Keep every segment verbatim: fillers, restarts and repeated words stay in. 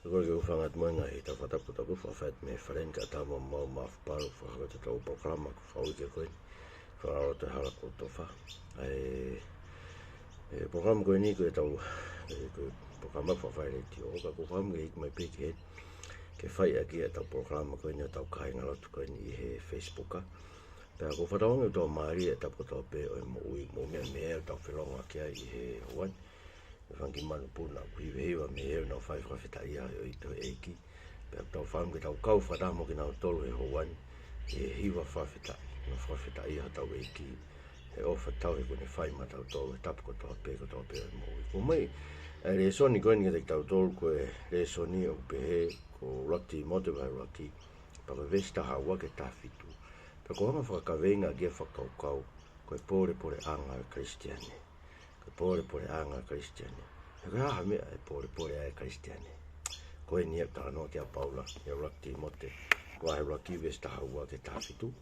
Ko e ke ufanga atu mo e ngaahi tau fakatapu kotoa pē, fakafetaʻi mei he fale ni kae ʻatā mo mau mafapalu fakahoko ʻetau polokalama ko e fakauike ko eni, Fakaloto he Hala Kuo Tofa. ʻA e, e, polokalama ko eni ko ʻetau, e, ko e polokalama fakafai letiō, ka ko e polokalama ke hiki mai pē ki heni, ke fai ʻaki ʻetau polokalama ko eni ʻetau kāingalotu ko eni ʻi he Facebook. Pea ko e fakatauange ʻoku tau mālie ʻetau kotoa pē ʻo e moʻui, moʻui meʻa meʻa ʻoku tau felongoaki ai ʻi he houa ni. ʻE fanga kiʻi manupuna ʻoku hivehiva mei he ʻenau fai fakafetaʻi ʻa e ʻEiki. Pea tau fakaʻamu ke tau kau fakataha mo kinautolu he houa ni ʻi he hiva fakafetaʻi, ʻo fakafetaʻi ʻa hotau ʻEiki he ʻofa tatau he kuo ne fai maʻatautolu he tapu kotoa pē, kotoa pē ʻo e moʻui. Ko e ʻomai ʻa e lēsoni ko eni kiate kitautolu ko e lēsoni ʻoku pehē, ko e ʻuluaki Tīmote vahe ʻuluaki, pea ko e veesi taha ua ki he taha fitu. Pea ko e anga fakakaveinga ki he fakakaukau, ko e pōlepoleʻanga ʻo e Kalisitiane. Ko e pōlepoleʻanga ʻo e Kalisitiane. He ko e hā ha meʻa ʻe pōlepole ai e Kalisitiane? Ko eni ia ʻoku talanoa ki ai ʻa Paula ʻi he ʻuluaki Tīmote, vahe ʻuluaki veesi taha ua ki he taha fitu.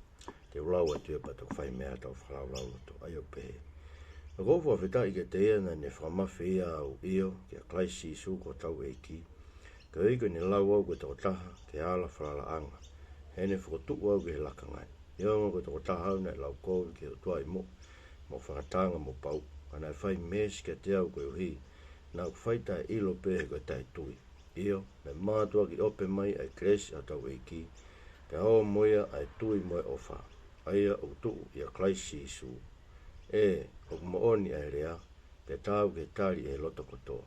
Te u lau atu ia pea toki fai mei ai ʻetau fakalaulauloto, ʻa ia ʻoku pehē: Ka ʻoku ou fakafetaʻi kiate ia naʻa ne fakamafeia au, ʻio, kia Kalaisi Sīsū ko hotau ʻEiki, koeʻuhi ko ʻene lau au ko e tokotaha ki he ala falalaʻanga, heʻene fokotuʻu au ki he lakanga ni. Neongo ko e tokotaha au naʻe laukovi ki he ʻOtua ʻi muʻa, mo fakatanga mo pau, ka naʻe fai meesi kiate au koeʻuhi naʻa ku fai taʻeʻilo pē he ko e taʻetui. ʻIo, naʻe mātuʻaki ope mai ʻa e kelesi ʻa hotau ʻEiki, pea ō mo ia ʻa e tui mo e ʻofa, ʻa ia ʻoku tuʻu ʻia Kalaisi Sīsū. ʻE, ʻoku moʻoni ʻa e lea, pea taau ke tali ʻe he loto kotoa.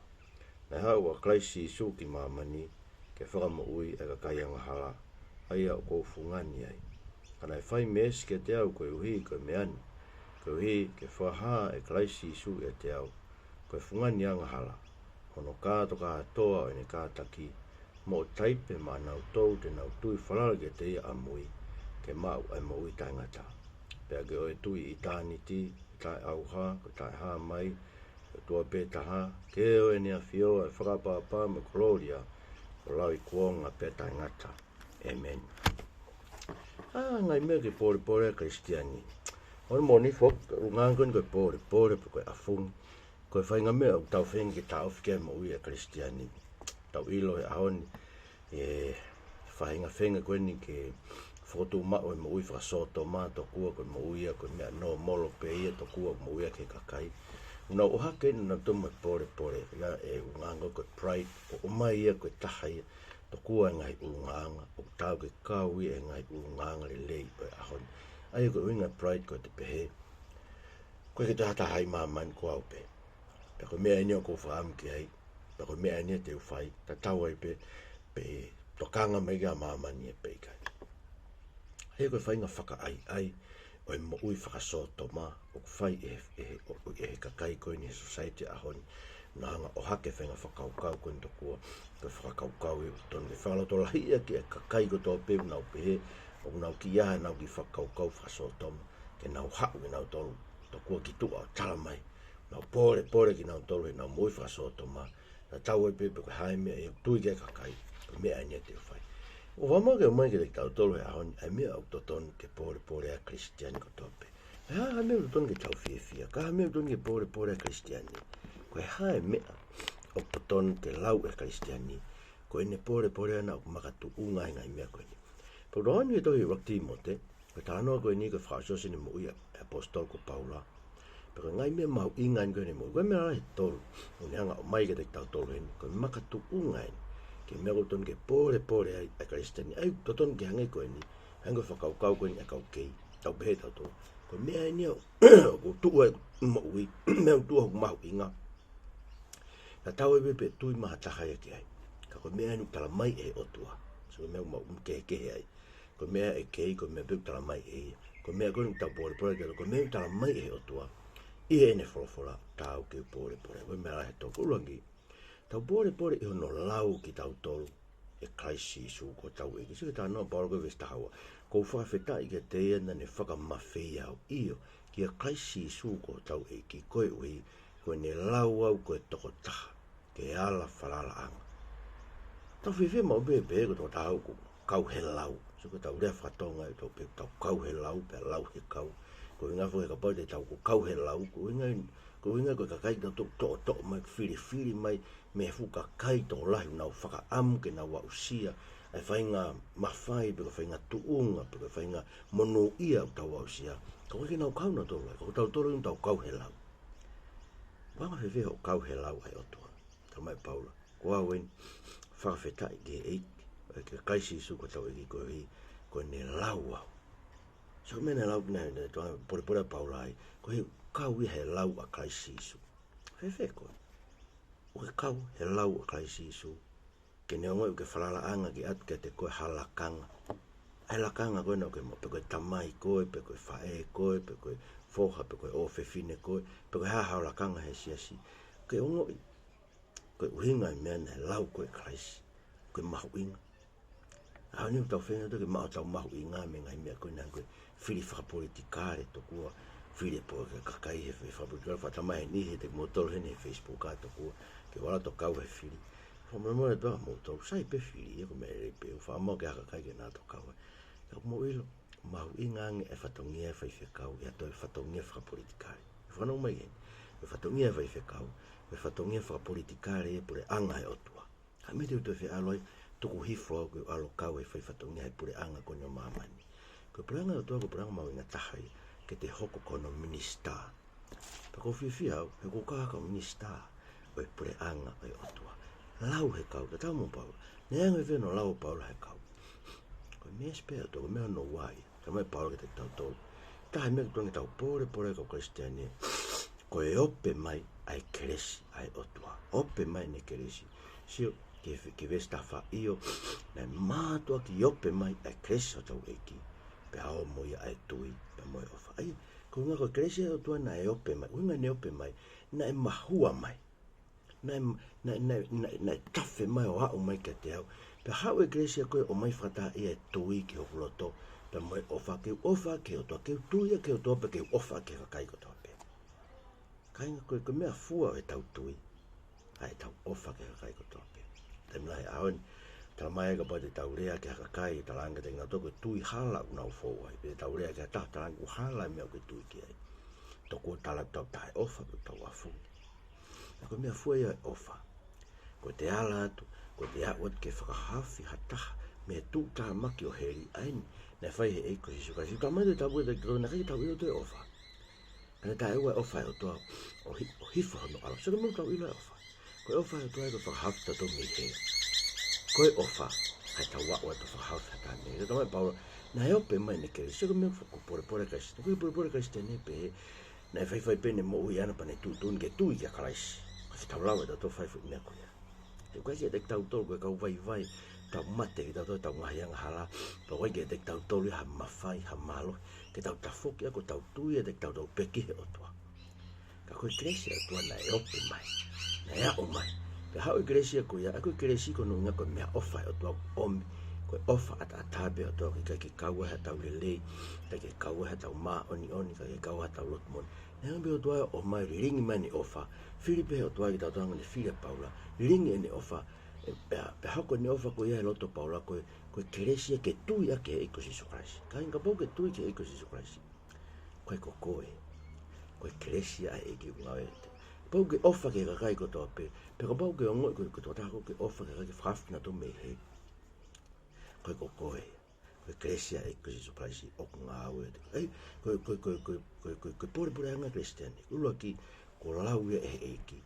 Naʻe haʻu ʻa Kalaisi Sīsū ki māmani ke fakamoʻui ʻa e kakai angahala, ʻa ia ʻoku ou fungani ai. Ka naʻe fai meesi kiate au koeʻuhi ko e meʻa ni, koeʻuhi ke fakahā ʻe Kalaisi Sīsū ʻiate au ko e fungani angahala, hono kātokātoa ʻo ʻene kātaki, moʻo taipe maʻanautolu te nau tui falala kiate ia ʻamui, ke maʻu ʻa e moʻui taʻengata. Pea ke ʻoua ʻe tui ʻitāniti, taʻeʻauha, ko e taʻehāmai, ko e ʻOtua pē taha, ke ʻoʻona ʻa e ʻafio, ʻa e fakaʻapaʻapa mo e kolōlia, ʻo lauikuonga pea taʻengata. ʻĒmeni. ʻA e ngaahi meʻa ki he pōlepole ʻa e Kalisitiane. ʻOku moʻoni foki, ʻulungaanga ko eni ko e pōlepole pe ko e ʻafungi, ko e faʻahinga meʻa ʻoku tau feinga ke taʻofi ki ai e moʻui ʻa e Kalisitiane. Tau ʻilo he ʻaho ni e faʻahinga feinga ko eni ke fokotuʻu maʻu e moʻui fakasōtoma, tokua ko e moʻui ia ko e meʻa nōmolo pē ia, tokua ko e moʻui ia ki he kakai. ʻOku nau ʻohake ʻenau tō mo e pōlepole, ia ʻe ʻulungaanga ko e pride, ʻo ʻomai ia ko e taha ia, tokua e ngaahi ʻulungaanga ʻoku taau ke kau ia he ngaahi ʻulungaanga lelei ʻo e ʻaho ni. ʻA ia ko e ʻuhinga e pride ko e te pehē, ko e ke tahataha ʻi māmani ko au pē. Pea ko e meʻa eni ʻoku ou fakaʻamu ki ai, pea ko e meʻa eni te u fai, tatau ai pē pe tokanga mai ki ai ʻa māmani ē pe ʻikai. ʻA ia ko e faʻahinga fakaʻaiʻai ʻo e moʻui fakasōtoma ʻoku fai ʻe he, ʻe he, ʻo, ʻe he kakai ko eni he society ʻaho ni. Nau hanga ʻo ʻohake e faʻahinga fakakaukau ko eni tokua, ko e fakakaukau ʻoku totonu ke fakalotolahiʻi ʻaki e kakai kotoa pē ʻoku nau pehē ʻoku nau kiʻi ʻi ai ʻenau kiʻi fakakaukau fakasōtoma, ke nau haʻu kinautolu tokua ki tuʻa ʻo tala mai ʻoku nau pōlepole kinautolu heʻenau moʻui fakasōtoma. Tatau ai pē pe ko e hā e meʻa ʻoku tui ki ai e kakai, ko e meʻa eni te u fai. ʻOku ou fakaʻamu ke ʻomai kiate kitautolu he ʻaho ni ʻa e meʻa ʻoku totonu ke pōlepole ai e Kalisitiane kotoa pē. Ko e hā ha meʻa ʻoku totonu ke tau fiefia, ko e hā ha meʻa ʻoku totonu ke pōlepole ai e Kalisitiane? Ko e hā e meʻa ʻoku totonu ke lau ʻe he Kalisitiane ko ʻene pōlepole ʻana ʻoku makatuʻunga ai e ngaahi meʻa ko eni? Pea ʻoku tau ʻalu ki he tohi ʻuluaki Tīmote, ko e talanoa ko eni ko e fakaʻosiʻosi ʻene moʻui ʻa e ʻaposetolo ko Paula. Pea ko e ngaahi meʻa mahuʻinga eni ko ʻene moʻui, ko e meʻa lahi ʻe tolu ʻoku ne hanga ʻo ʻomai kiate kitautolu heni, ko e makatuʻunga eni ki he meʻa ʻoku totonu ke pōlepole ai ʻa e Kalisitiane. ʻA ia ʻoku totonu ke hangē ko eni, hangē ko e fakakaukau ko eni ʻa e kau kei, tau pehē tautolu, ko e meʻa eni ia ʻoku tuʻu ai ʻeku moʻui, meʻa ʻoku tuʻu ai hoku mahuʻinga. Tatau ai pē pe tui mai ha taha ia ki ai, ka ko e meʻa eni ʻoku tala mai ʻe he ʻOtua. So ko e meʻa ʻoku maʻu kehekehe ai. Ko e meʻa ʻe kei, ko e meʻa pē ʻoku tala mai ʻe ia. Ko e meʻa ko eni ʻoku tau pōlepole ki ai, ko e meʻa ʻoku tala mai ʻe he ʻOtua ʻi heʻene folofola, taau ke pōlepole. Ko e meʻa lahi ʻe tolu. Ko e ʻuluaki, tau pōlepole ʻi hono lau kitautolu ʻe Kalaisi Sīsū ko hotau ʻEiki. Sio ki he talanoa ʻa Paula ko e veesi taha ua: Ko u fakafetaʻi kiate ia naʻa ne fakamafeia au, ʻio, kia Kalaisi Sīsū ko hotau ʻEiki, koeʻuhi ko ʻene lau au ko e tokotaha ki he ala falalaʻanga. Tau fiefia maʻu pē pehē ko e tokotaha ʻoku kau he lau. So ko ʻetau lea faka-Tonga ʻe tau pehē tau kau he lau, pea lau he kau. Ko Ko e ʻuhinga foki kapau te tau kau he lau, ko e ʻuhinga, ko e ʻuhinga ko e kakai ʻoku tau toʻotoʻo mai, filifili mai mei he fuʻu kakai tokolahi ʻoku nau fakaʻamu ke nau aʻusia ʻa e faʻahinga mafai pe ko e faʻahinga tuʻunga pe ko e faʻahinga monūʻia ʻoku tau aʻusia. Ka ʻoku ʻikai ke nau kau nautolu ai, ko kitautolu ʻoku tau kau he lau. Ko e anga fēfē hoʻo kau he lau ʻa e ʻOtua? Talamai ʻe Paula, ko au eni, fakafetaʻi ki he ʻEiki, ʻa e kia Kalaisi Sīsū ko hotau ʻEiki, koeʻuhi ko ʻene lau au. Sio ki he meʻa naʻe lau, naʻe, naʻe toʻo, polepole ʻa Paula ai, ko e kau ia he lau ʻa Kalaisi Sīsū. Fēfē koe? ʻOku ke kau he lau ʻa Kalaisi Sīsū, ke neongo ʻoku ke falalaʻanga ke ʻatu kiate koe ha lakanga. ʻA e lakanga ko ena ʻoku ke maʻu, pe ko e tamai koe, pe ko e faʻē koe, pe ko e foha, pe ko e ʻofefine koe, pe ko e hā haʻo lakanga he siasi. Ke ongoʻi, ko e ʻuhinga e meʻa naʻe lau ko ē ʻe Kalaisi, ko e mahuʻinga. ʻAho ni ʻoku tau feinga ʻo tau maʻu hotau mahuʻinga mei he ngaahi meʻa ko ena ko e fili fakapolitikale tokua, fili e po ke kakai he fili fakapolitikale, fakatamai heni he te motolo heni he Facebook ʻa tokua, ke vala ʻo kau he fili. Fakamolemole atu ʻa moutolu, sai pē fili, ia ko e meʻa lelei pē, ʻoku fakamau ke ha kakai ke nau toki kau ai. Ka ʻoku mou ʻilo, mahuʻinga ange e fatongia e faifekau ʻi ha toe fatongia fakapolitikale. ʻE fanongo mai heni, e fatongia e faifekau, e fatongia fakapolitikale e puleʻanga e ʻOtua. Ka mei te u toe feʻalu ai, tuku hifo au ke u ʻalu ʻo kau he fai fatongia he puleʻanga ko eni ʻo māmani. Ko e puleʻanga e ʻOtua ko e puleʻanga mahuʻinga taha ia ke te hoko ko hono minisitā. Pea ʻoku ou fiefia au, he ʻoku ou kau ko e minisitā ʻo e puleʻanga ʻo e ʻOtua. Lau he kau, tatau mo Paula. Naʻe anga fēfē hono lau ʻa Paula he kau? Ko e meesi pē ʻa e ʻOtua, ko e meʻa hono ua ia. Talamai ʻe Paula kiate kitautolu, taha e meʻa ʻoku totonu ke tau polepole kau Kalisitiane, ko e ope mai ʻa e kelesi ʻa e ʻOtua. Ope mai ʻene kelesi. Sio ki he, ki he veesi taha fā, ʻio, naʻe mātuʻaki ope mai ʻa e kelesi ʻa hotau ʻEiki, pea ō mo ia ʻa e tui, pea mo e ʻofa. ʻA ia, ko e ʻuhinga ko e kelesi ʻa e ʻOtua naʻe ope mai, ʻuhinga ʻene ope mai, naʻe mahua mai. Naʻe, naʻe, naʻe, naʻe, naʻe tafe mai ʻo aʻu mai kiate au. Pea haʻu e kelesi ko ē ʻo ʻomai fakataha ʻi he tui ki hoku loto, pea mo e ʻofa, ke u ʻofa ki he ʻOtua, ke u tui ki he ʻOtua, pea ke u ʻofa ki he kakai kotoa pē. Kāinga, ko e, ko e meʻafua ʻo ʻetau tui, ʻa ʻetau ʻofa ki he kakai kotoa pē. Taimi lahi he ʻaho ni, talamai kapau te tau lea ki ha kakai, talaange kiate kinautolu ko e tui hala ʻoku nau fou ai. Pe te tau lea ki ha taha, talaange ʻoku hala e meʻa ʻoku ke tui ki ai. Tokua tala tau taʻeʻofa, pe tau afu. Ka ko e meʻafua ia e ʻofa. Ko ʻete ala atu, ko ʻete aʻu atu ke fakahaofi ha taha mei he tuʻutāmaki ʻo heli, ʻa eni naʻe fai ʻe he ʻEiki ko Sīsū Kalaisi. Talamai ʻe he tohi Tapu ʻe taha, naʻe ʻikai ke tau ʻilo ʻa e ʻofa. Ka naʻe taʻeʻoua e ʻofa ʻa e ʻOtua ʻo hi-, ʻo hifo hono ʻAlo. Sio ki he meʻa ʻoku tau ʻilo e ʻofa. Ko e ʻofa ʻa e ʻOtua ko e fakahaofi kitautolu mei he hē. Ko e ʻofa, ʻa ʻetau aʻu atu ʻo fakahaofi ha taha mei he hē. Talamai ʻe Paula, naʻe ope mai ʻene kelesi. Sio ki he meʻa ʻoku polepole Kalisitiane. Ko e polepole Kalisitiane pē, naʻe faifai pē ʻene moʻui ʻana pea ne tuʻutuʻuni ke tui kia Kalaisi. Ka ʻoku tau lava ʻe tautolu fai foʻi meʻa ko ia. He ʻoku ʻikai ke ʻiate kitautolu, ko e kau vaivai, tau mate kitautolu, tau ngaahi angahala, pea ʻoku ʻikai ke ʻiate kitautolu ha mafai, ha mālohi, ke tau tafoki ʻaki ʻo tau tui ʻiate kitautolu pē ki he ʻOtua. Ka ko e kelesi ʻa e ʻOtua naʻe ope mai, naʻe aʻu mai. Pea haʻu e kelesi ko ia, ʻa ia ko e kelesi ko hono ʻuhinga ko e meʻaʻofa ʻa e ʻOtua ʻoku ʻomi, ko e ʻofa ʻataʻatā pē ʻa e ʻOtua, ʻikai ke kau ai haʻatau lelei, ʻikai ke kau ai haʻatau māʻoniʻoni, ʻikai ke kau ai haʻatau loto moʻoni. Naʻe ʻomi pē ʻe he ʻOtua ʻo ʻomai, lilingi mai ʻene ʻofa, fili pē ʻe he ʻOtua kitautolu hangē ne fili ʻa Paula, lilingi ʻene ʻofa, ʻe, pea, pea hoko ʻene ʻofa ko ia he loto ʻo Paula ko e, ko e kelesi ia ke tui ʻaki e ʻEiki ko Sīsū Kalaisi. Kāinga, kapau ʻoku ke tui ki he ʻEiki ko Sīsū Kalaisi, ʻoku ʻikai ko koe. Ko e kelesi ʻa e ʻEiki ʻoku ngāue ʻiate koe. Kapau ʻoku ke ʻofa ki he kakai kotoa pē, pea kapau ʻoku ke ongoʻi ko e, ko e tokotaha ko ē ʻoku ke ʻofa ki he kakai ke fakahaofi kinautolu mei he hē, ʻoku ʻikai ko koe. Ko e kelesi ʻa e ʻEiki ko Sīsū Kalaisi ʻoku ngāue ʻiate koe. ʻA ia, ko e, ko e, ko e, ko e, ko e, ko e, ko e polepoleʻanga Kalisitiane. ʻUluaki, kuo lau ia ʻe he ʻEiki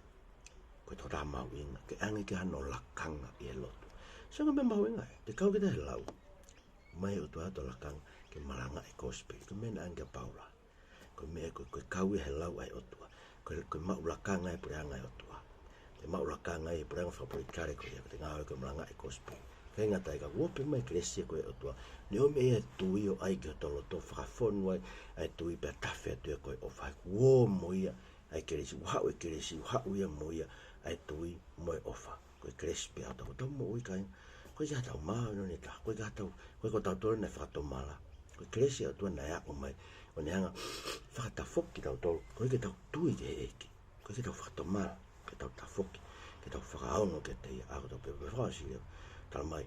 ko e tokotaha mahuʻinga, ke ʻoange ki ai hano lakanga ʻi he lotu. Sio ki he meʻa mahuʻinga ē, te kau kita he lau, ʻomai ʻe he ʻOtua hato lakanga ke malangaʻi e kosipeli. Ko e meʻa naʻe ʻange kia Paula. Ko e meʻa ko, ko e kau ia he lau ʻa e ʻOtua. Ko e, ko e maʻu lakanga e puleʻanga ʻo e ʻOtua. Te maʻu lakanga e puleʻanga fakapolitikale ko ia, ko ʻete ngāue ko e malangaʻi e kosipeli. ʻIkai ngata ai ka kuo ope mai e kelesi ko ē ʻa e ʻOtua. Ne ʻomai e tui ʻo ʻai ki hoto loto, fakafonu ai ʻa e tui pea tafe atu ia ko e ʻofa. Kuo ō mo ia ʻa e kelesi, kuo haʻu e kelesi, kuo haʻu ia mo ia ʻa e tui mo e ʻofa. Ko e kelesi pē ʻa e ʻOtua ʻoku tau moʻui, kāinga. ʻOku ʻikai ke ʻi ai haʻatau māʻoniʻoni ʻe taha, ʻoku ʻikai ke ʻi ai haʻatau, ʻoku ʻikai ko tautolu naʻe fakatomala. Ko e kelesi ʻa e ʻOtua naʻe aʻu mai ʻo ne hanga ʻo fakatafoki kitautolu, koeʻuhi ke tau tui ki he ʻEiki. ʻOku ʻikai ke tau fakatomala, ke tau tafoki, ke tau fakaongo kiate ia. ʻA ia ko e tohi pē, pea fakaʻosi leva, talamai,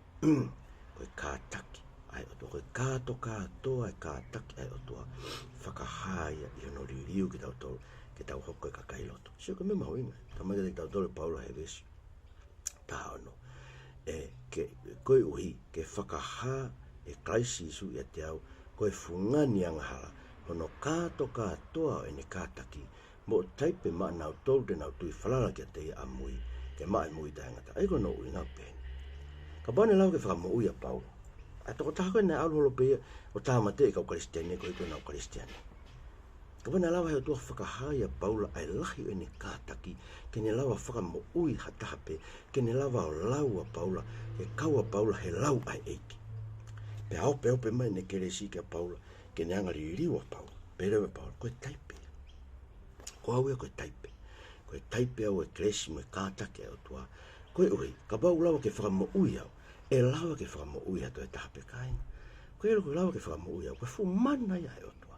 ko e kātaki ʻa e ʻOtua, ko e kātokātoa e kātaki ʻa e ʻOtua, fakahā ia ʻi hono liliu kitautolu ke tau hoko ko e kakai lotu. Sio ko e meʻa mahuʻinga, talamai kiate kitautolu ʻe Paula he veesi taha ono. ʻE, ke, koeʻuhi ke fakahā ʻe Kalaisi Sīsū ʻiate au ko e fungani angahala, hono kātokātoa ʻo ʻene kātaki, mo taipe maʻanautolu te nau tui falala kiate ia ʻamui, ke maʻu e moʻui taʻengata. ʻA ia ko hono ʻuhinga pē eni. Kapau ne lava ke fakamoʻui ʻa Paula, ʻa e tokotaha ko ē naʻe ʻalu holo pē ia ʻo tāmateʻi e kau Kalisitiane, ko e ʻikai ko ʻenau Kalisitiane. Kapau naʻe lava he ʻOtua fakahā ʻia Paula ʻa e lahi ʻo ʻene kātaki, ke ne lava fakamoʻui ha taha pē, ke ne lava ʻo lau ʻa Paula, ke kau ʻa Paula he lau ʻa e ʻEiki. Pea opeope mai ʻene kelesi kia Paula, ke ne hanga liliu ʻa Paula. Pehē leva ʻe Paula, ko e taipe. Ko au ia ko e taipe. Ko e taipe au ʻo e kelesi mo e kātaki ʻa e ʻOtua. Koeʻuhi, kapau ʻoku lava ke fakamoʻui au, ʻe lava ke fakamoʻui ha toe taha pē kāinga. Ko e ʻilo ko e lava ke fakamoʻui au, ko e fuʻu mana ia ʻa e ʻOtua.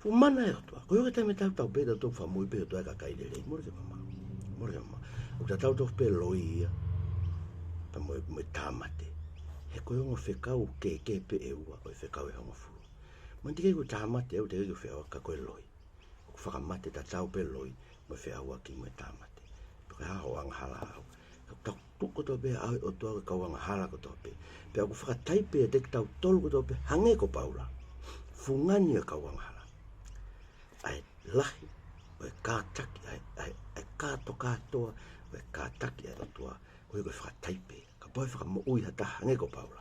Fuʻu mana ʻa e ʻOtua. Ko e ʻuhinga taimi tatau pē tautolu fakamoʻui pē ʻe he ʻOtua e kakai lelei. Mole ke mamao. Mole ke mamao. ʻOku tatau tofu pē loi ia, pea mo e, mo e tāmate. He ko e ongo fekau kehekehe pē ʻe ua ʻo e fekau ʻe hongofulu. Manatuʻi ʻoku tāmate au, teʻeki ke feʻauaki, ka ko e loi. ʻOku fakamate, tatau pē loi mo e feʻauaki mo e tāmate. Pea ko e hā hoʻo angahala, au? Ka tau tuʻu kotoa pē ʻa e ʻOtua ko e kau angahala kotoa pē. Pea ʻoku fakataipe ʻiate kitautolu kotoa pē hangē ko Paula, fungani ʻo e kau angahala, ʻa e lahi ʻo e kātaki, ʻa e, ʻa e, ʻa e kātokātoa ʻo e kātaki ʻa e ʻOtua. Ko ia ko e fakataipe. Kapau ʻe fakamoʻui ha taha hangē ko Paula,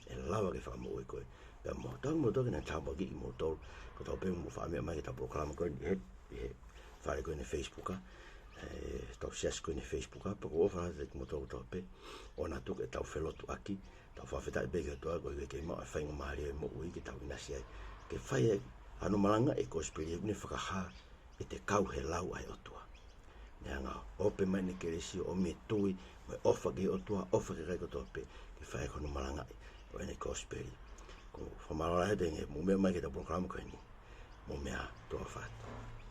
ʻe lava ke fakamoʻui koe pea mo au. Tau mo tau ke na tāpuakiʻi kimoutolu kotoa pē ʻoku mou faʻa meʻa mai ki heʻetau polokalama ko eni he, he fale ko eni Facebook, ʻa e tau siasi ko eni Facebook, pea ʻoku ou ʻofa atu kiate kimoutolu kotoa pē, ʻoua naʻa tuku ʻetau felotuʻaki. Tau fakafetaʻi pē ki he ʻOtua koeʻuhi ke kei maʻu e faingamālie ʻo e moʻui ke tau ʻinasi ai, ke fai ai hono malangaʻi e kosipeli ʻoku ne fakahā ʻe te kau he lau ʻa e ʻOtua. Ne hanga ʻo ope mai ʻene kelesi, ʻo mei tui, mo e ʻofa ki he ʻOtua, ʻofa ki he kakai kotoa pē, ke fai hono malangaʻi ʻo ʻene kosipeli. Ko e fakamālō lahi atu he mou meʻa mai ki heʻetau polokalama ko eni. Mou meʻa ā, tuʻa ʻofa atu.